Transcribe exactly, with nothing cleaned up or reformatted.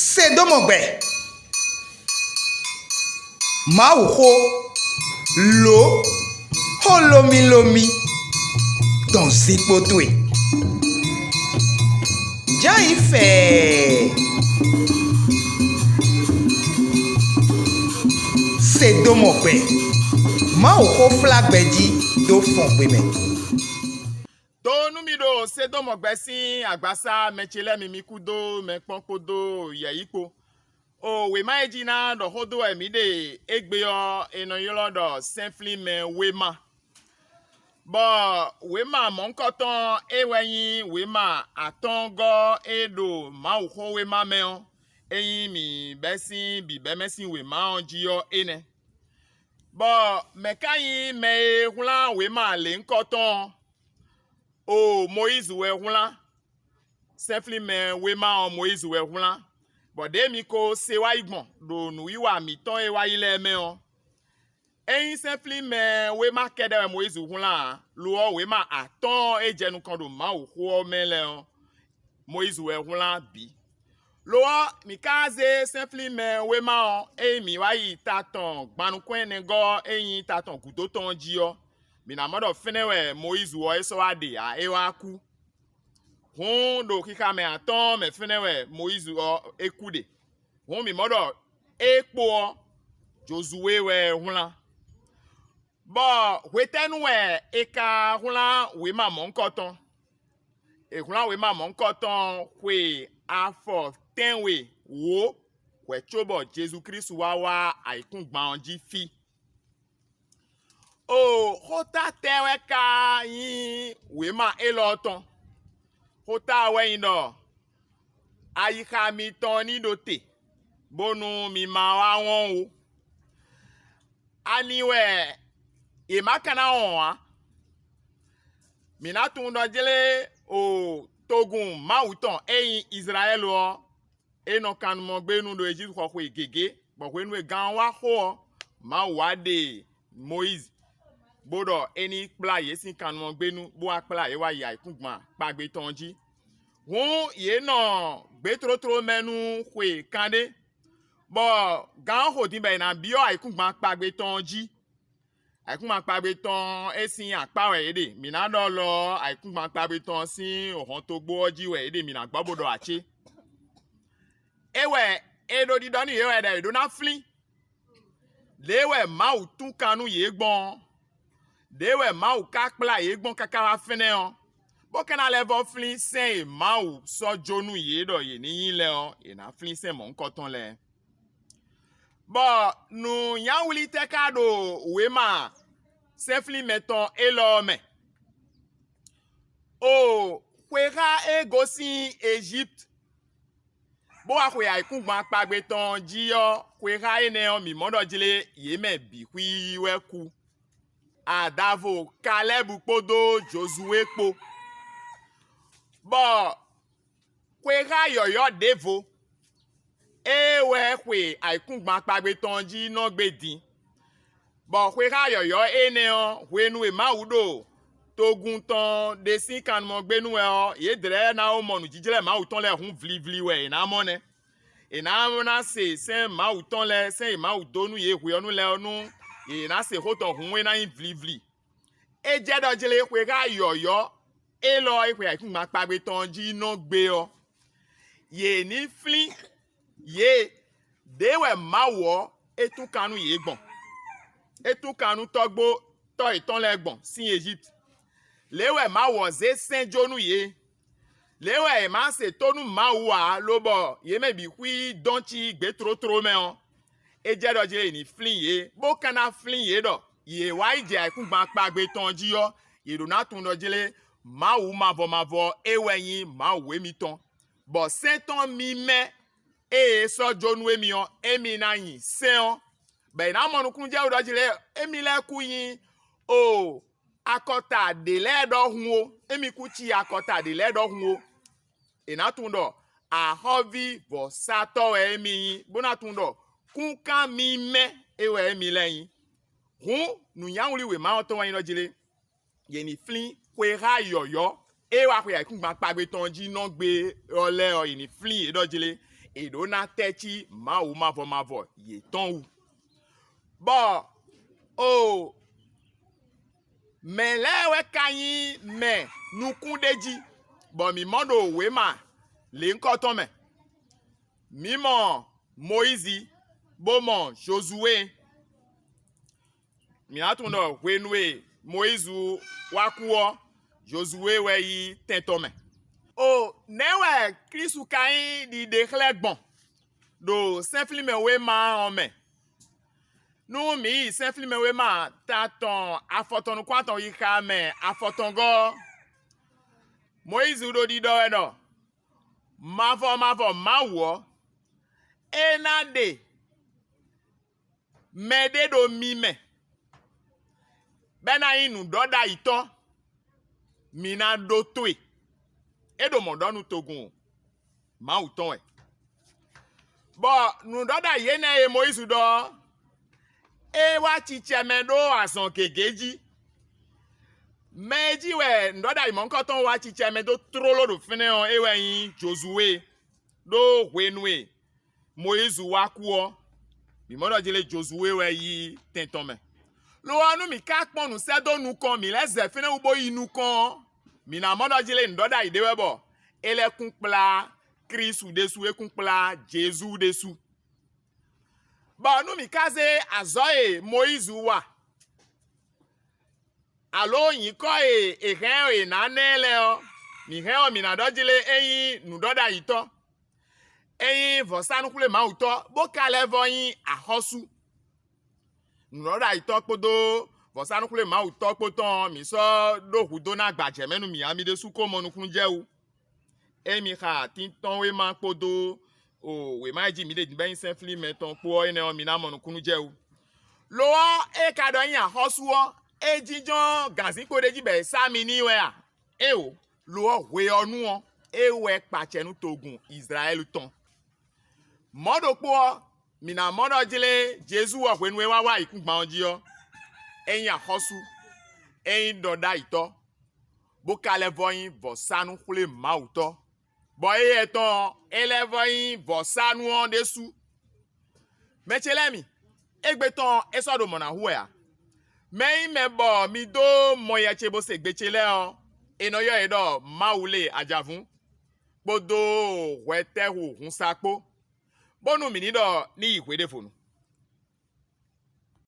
Se dó mɔ gbɛ. Mawuxó, lǒ, xó lómílómí dɔn zinkpo towe. Jǎ yi fɛɛ. Se dó mɔ gbɛ. Mawuxó flá gbɛ jí dó fɔn gbe mɛ. Do nú mi ɖo Sedɔmɔgbɛ sín agbasá mɛ ce lɛ́ɛ mi, mi kúdó mɛ kpɔ́n kpódó yɛ̌yi kpó. O wěma e jí ná ɖɔ xó dó wɛ mǐ ɖe égbé ɔ́, è nɔ ylɔ́ ɖɔ sɛ́nflínmɛ wéma. Bɔ wěma mɔ̌hunkɔtɔn e wɛ nyí wěma atɔ́ɔ́ngɔ́ e ɖo Mawuxówéma mɛ ɔ́, é nyí mǐ bɛ́ sín bǐbɛ́mɛ sín wěma ɔ́ jí ɔ́ énɛ́. Bɔ mɛ̌ ka nyí mɛ e hwlán wěma lěhunkɔtɔn ɔ́? O Mɔyízi wɛ hwlán. Sɛ́nflínmɛ wéma ɔ́ Mɔyízi wɛ hwlán, bɔ ɖěe mi ko se wá yi gbɔn ɖo nǔwiwa mǐtɔn e wá yi lɛ́ɛ mɛ ɔ́, é nyí sɛ́nflínmɛ wéma kɛ́ɖɛ́ wɛ Mɔyízi hwlán ǎ; lo ɔ́, wěma atɔ́ɔ́n e jɛ nukɔn ɖo Mawuxó ɔ́ mɛ lɛ́ɛ ɔ́, Mɔyízi wɛ hwlán bǐ. Lo ɔ́, mǐ ka zé sɛ́nflínmɛ wéma ɔ́, ényí mǐ wá yi ta tɔn gbannukún ɛnɛgɔ́ ɔ́ e nyí ta tɔn gǔdo tɔn ɔ́ jí ɔ́, mǐ ná mɔ ɖɔ fínɛ́ wɛ Mɔyízi ɔ́ é sɔ́ wá ɖe ǎ; é wá kú. Hǔn ɖo xixa mɛ atɔ́ɔ́n mɛ fínɛ́ wɛ Mɔyízi ɔ́ é kú ɖe. Hǔn mǐ mɔ ɖɔ é kpo ɔ́, Jozuwée wɛ é hwlán. Bɔ hwetɛ́nu wɛ è ka hwlán wěma mɔ̌hunkɔtɔn? È hwlán wěma mɔ̌hunkɔtɔn xwe afɔ tɛ́nwe wǒ hwɛ̌ cóbɔ Jezu Klísu wá wá ayǐkúngban ɔ́ jí fí. O xóta tɛ́ wɛ ka nyí wěma élɔ́ tɔn? Xóta ɔ́ wɛ nyí ɖɔ ayixa mitɔn ní ɖo te, bónú mi ma wá wɔn ó. Ani wɛ yě ma ka ná wɔn ǎ? Mǐ ná tunwun ɖɔ jlé o togun Mawu tɔn e nyí Izlayɛ́li ɔ́, é nɔ kannumɔ gbé nu ɖo Ejípti xɔ xwe gěgé, bɔ hwenu e gan ɔ́ wá xo ɔ́, Mawu wá ɖe Mɔyízi, bó ɖɔ é ní kplá yě sín kannumɔ gbé nu, bó wá kplá yě wá yi ayǐkúngban kpagbe tɔn jí. Hǔn yě nɔ gbětótló mɛ nú xwe kanɖé, bɔ gan ɔ́ xo din bɔ è nǎ byɔ́ ayǐkúngban kpagbe tɔn ɔ́ jí. Ayǐkúngban kpagbe tɔn ɔ́, é sín akpá wɛ yě ɖe; mǐ ná ɖɔ lɔ ɔ́, ayǐkúngban kpagbe tɔn ɔ́ sín hɔntogbó ɔ́ jí wɛ yě ɖe mǐ ná gbɔ bó ɖɔ ǎ cé? É wɛ è ɖo ɖiɖɔ nú yě wɛ ɖɔ yě ɖó ná flín. Lě e wɛ Mawu tún kan nú yě gbɔn ɔ́, ɖě wɛ Mawu ka kplá yě gbɔn káká wá fínɛ́ ɔ́, bó ka ná lɛ́ vɔ́ flín sɛ́n e Mawu sɔ́ jó nú yě ɖɔ yě ní nyí lɛ́ɛ ɔ́, yě ná flín sɛ́n mɔ̌hunkɔtɔn lɛ́ɛ. Bɔ nǔ nyawlí tɛ́ ka ɖo wěma sɛ́nflín mɛtɔn élɔ́ ɔ́ mɛ? O xwexá e gosín Ejípti, bó wá xwe ayǐkúngban kpagbe tɔn jí ɔ́, xwexá énɛ́ ɔ́, mǐ mɔ ɖɔ jlé yě mɛ bǐ xwíí wɛ kú, adavo Kalɛ́bu kpódó Jozuwée kpó. Bɔ xwexá yɔ̌yɔ́ ɖěvo, ée wɛ xwe ayǐkúngban kpagbe tɔn jí nɔ gbé din, bɔ xwexá yɔ̌yɔ́ énɛ́ ɔ́, hwenu e Mawu ɖo togun tɔn ɖé sín kannumɔ gbé nu wɛ ɔ́, yědɛɛ ná ó mɔ nǔjíjlɛ́ Mawu tɔn lɛ́ɛ hǔn vlivli wɛ è nǎ mɔ nɛ́. È nǎ ná se sɛ́n Mawu tɔn lɛ́ɛ, sɛ́n e Mawu dó nú yě hwe ɔ́ nu lɛ́ɛ ɔ́ nú yě ná se xó tɔn hǔn é ná nyí vlivli. É jɛ ɖɔ jlé xwexá yɔ̌yɔ́ élɔ́ e xwe ayǐkúngban kpagbe tɔn jí nɔ gbé ɔ́, yě ní flín yě. Đěe wɛ Mawu ɔ́, é tún kan nú yě gbɔn. É tún kan nú tɔ́gbó tɔ́ yětɔn lɛ́ɛ gbɔn sín Ejípti. Lě wɛ Mawu ɔ́ zé sɛ́n jó nú yě. Lě wɛ è ma se tó nú Mawu ǎ, lobɔ yě mɛ bǐ xwí dɔn cí gbětótló mɛ ɔ́, é jɛ ɖɔ jí è nǐ flín yě, bó ka ná flín yě ɖɔ yě wá yi jɛ ayǐkúngban kpagbe tɔn jí ɔ́, yě ɖó ná tunwun ɖɔ jlé Mawu mavɔ mavɔ é wɛ nyí Mawu émítɔn, bɔ sɛ́n tɔn mímɛ́ e è sɔ́ jó nú émí ɔ́, émí ná nyi sɛ́n ɔ́, bɔ è nǎ mɔ nukúnnú jɛ wú ɖɔ jlé émí lɛ́ɛ kú nyí o akɔta ɖě lɛ́ɛ ɖɔhun ó; émí kú cí akɔta ɖě lɛ́ɛ ɖɔhun ó. È nǎ tunwun ɖɔ axɔ́ví vɔ̌sátɔ́ wɛ émí nyí, bó ná tunwun ɖɔ kúnkan mímɛ́ é wɛ émí lɛ́ɛ nyí. Hǔn nǔnywɛ́nwlí wěma ɔ́ tɔn wɛ nyí ɖɔ jlé: yě ní flín xwexá yɔ̌yɔ́ e wá xwe ayǐkúngban kpagbe tɔn jí nɔ gbé ɔ́ lɛ́ɛ ɔ́, yě ní flín yě ɖɔ jlé; è ɖǒ ná tɛ́cí Mawu mavɔ mavɔ yětɔn wú. Bɔ o mɛ̌ lɛ́ɛ wɛ ka nyí mɛ nukúnɖéjí, bɔ mǐ mɔ ɖo wěma lěhunkɔtɔn mɛ? Mǐ mɔ Mɔyízi, bó mɔ Jozuwée. Mǐ ná tunwun ɖɔ hwenu e Mɔyízi wá kú ɔ́, Jozuwée wɛ yí tɛn tɔn mɛ. O nɛ̌ wɛ Klísu ka nyí ɖiɖe xlɛ́ gbɔn ɖo sɛ́nflímɛwéma ɔ́ mɛ? Nú mǐ yi sɛ́nflímɛwéma ta tɔn afɔtɔn nukún-atɔn xixa mɛ afɔtɔngɔ́ ɔ́, Mɔyízi ɖo ɖiɖɔ wɛ ɖɔ: Mavɔ mavɔ Mawu ɔ́, é ná ɖe mɛɖé ɖo mi mɛ, bɔ é ná nyí nǔɖɔɖ'ayǐtɔ́, mi ná ɖótó e. É ɖo mɔ̌ ɖɔ nú togun Mawu tɔn wɛ. Bɔ nǔɖɔɖ'ayǐ énɛ́ e Mɔyízi ɖɔ ɔ́, é wá cicɛ mɛ ɖó azɔn gěgé jí. Mɛ e jí wɛ nǔɖɔɖ'ayǐ mɔ̌hunkɔtɔn wá cicɛ mɛ dó tlóló ɖo fínɛ́ ɔ́, é wɛ nyí Jozuwée. Ɖó hwenu e Mɔyízi wá kú ɔ́, mǐ mɔ ɖɔ jlé Jozuwée wɛ yí tɛn tɔn mɛ. Lo ɔ́, nú mǐ ka kpɔ́n nǔ sɛ́ dó nukɔn mǐ lɛ́ zɛ fínɛ́ wú bó yi nukɔn ɔ́, mǐ ná mɔ ɖɔ jlé nǔɖɔɖ'ayǐ ɖé wɛ bɔ é lɛ́ kún kplá Klísu ɖésú, é kún kplá Jezu ɖésú. Bɔ nú mǐ ka zé azɔ̌ e Mɔyízi wa, alǒ nyǐkɔ e è hɛn ɔ́ è nǎ ná ɛ lɛ́ɛ ɔ́, mǐ hɛn ɔ́, mǐ ná ɖɔ jlé é nyí nǔɖɔɖ'ayǐtɔ́, é nyí vɔ̌sánú-xwlémawutɔ́, bó ka lɛ́ vɔ́ nyí axɔ́sú. Nǔɖɔɖ'ayǐtɔ́ kpódó vɔ̌sánú-xwlémawutɔ́ kpó tɔn ɔ́, mǐ sɔ́ ɖó hudó ná gbajɛmɛ nú mǐ ǎ, mi ɖésú ko mɔ nukúnnú jɛ wú. Ényí mi xa atintɔ́nwéma kpódó o wěma e jí mǐ ɖe din bɔ é nyí sɛ́nflín mɛtɔn kpó ɔ́ énɛ́ ɔ́, mi ná mɔ nukúnnú jɛ wú. Lo ɔ́, é ka ɖɔ nyí axɔ́sú ɔ́, é jínjɔ́n gǎnzínkpo ɖé jí bɔ è sá mi n'i wɛ a? Éeǒ, lo ɔ́, hwe ɔ́ nu ɔ́, é wɛ kpacɛ nú togun Izlayɛ́li tɔn. Mɔ̌ ɖokpó ɔ́, mǐ ná mɔ ɖɔ jlé Jezu ɔ́ hwenu e é wá wá ayǐkúngban ɔ́ jí ɔ́, é nyí axɔ́sú, é nyí ɖɔɖ'ayǐtɔ́, bó ka lɛ́ vɔ́ nyí vɔ̌sánú-xwlémawutɔ́, bɔ éyɛ́ tɔn ɔ́, é lɛ́ vɔ́ nyí vɔ̌sánú ɔ́ ɖésú. Mɛ ce lɛ́ɛ mi, égbé tɔn ɔ́, é sɔ́ ɖo mɔ̌ ná hu wɛ ǎ. Mɛ e nyí mɛ bɔ mi dó mɔ yɛ ce bó se gbe ce lɛ́ɛ ɔ́, è nɔ ylɔ́ yě ɖɔ Mawu lé ajavún, kpódó hwɛtɛ́hu hunsa kpó, bónú mǐ ní ɖɔ ní yi hweɖěvonu.